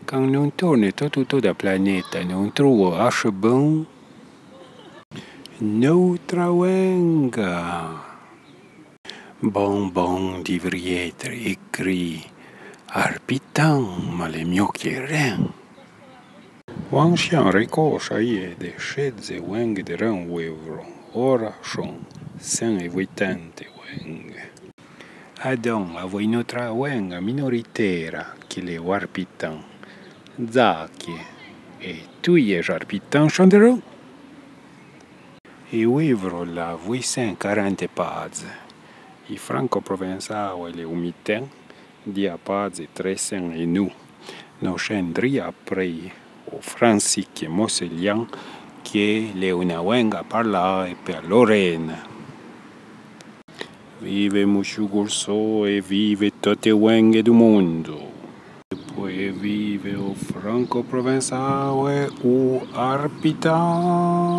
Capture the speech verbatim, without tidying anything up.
Can no torne tot utor da planeta, no trouve ache bon noutra ouenga. Bon, bon, divrie étre écri arpitan, ma l'è mió que ren. Ouan Chian recoche aie de chedze ouengue dedeun ouévro, ora chon sen é vouitante ouengue. Adon, avoué noutra ouenga minoritera, que l'è o arpitan. Dza que é toui é arpitan chanderon. É ouévro l'a vouit sen carante paze. I franco-provençao l'è o miten, dia paze tré sen é nou. No chen dri apré o francique moselian, que l'è una ouenga parlae pe a Lorena. Vive Mouchou Gourceau é vive tote ouengue du mondo. É poué vive o franco-provençao é o arpitan.